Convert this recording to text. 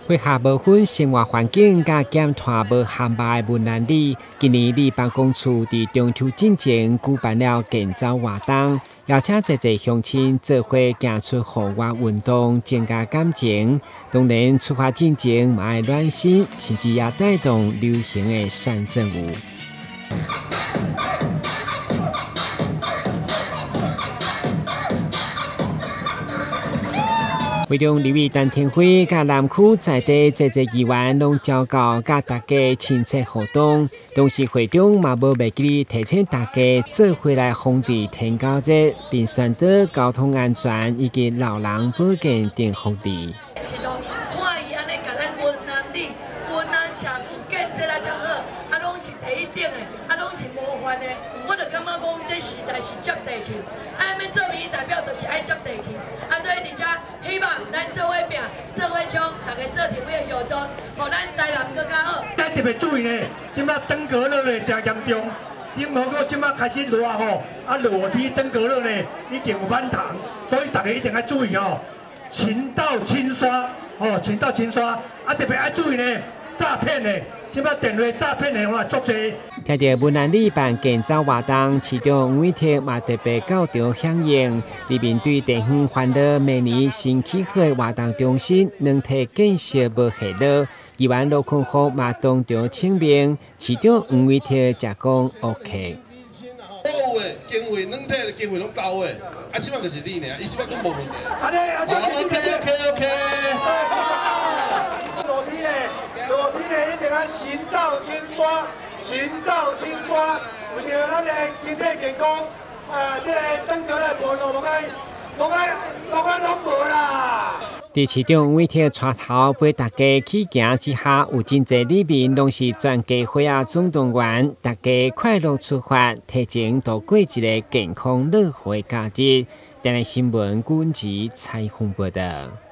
配合無分生活環境佮減碳無含肉的文南里，今年里辦公處佇中秋進前舉辦了健走活動，邀請濟濟鄉親做伙行出戶外運動，增加感情。當然出發進前嘛愛暖身，甚至也帶動流行的善陣舞。會長立委陳亭妃佮南區在地濟濟議員攏召到佮大家親切互動，同時會長嘛無袂記得提醒大家做伙來防治天狗熱，並宣導交通安全以及老人保健等福利。看伊按呢共咱雲南里、雲南社區建設啊遮好，啊攏是第一等的，啊攏是模範的，我就感覺講這實在是接地氣。啊，欲做民意代表就是愛接地氣，啊，所以佇遮希望咱做伙拚，做伙衝，大家做陣欲行動，予咱台南閣較好。咱特別注意呢，這擺登革熱呢誠嚴重，頂好閣這擺開始熱吼，啊落雨天登革熱呢已經有滿蟲，所以大家一定愛注意吼，勤鬥勤刷，吼勤鬥勤刷，啊特別愛注意呢詐騙的。這擺電話詐騙的話足濟。聽著文南里辦健走活動，市長黃偉哲嘛特別到場響應。佇面對地方煩惱，明年新起好的活動中心，軟體建設無下落，議員羅坤福嘛當場請命，市長黃偉哲才講 OK。所有的經費，軟體的經費攏夠的，啊，這擺就是你爾，伊這擺閣無問題。好，OK OK OK。落天呢，落天呢，一定愛勤鬥勤刷，勤鬥勤刷，為著咱的身體健康，啊，這個登革熱無路攏愛，攏愛，攏愛攏無啦。佇市長黃偉哲帶頭陪大家去行之下，有真濟里民攏是全家伙仔總動員，大家快樂出發，提前度過一个健康樂活的假日。電視新聞，軍事採訪報導。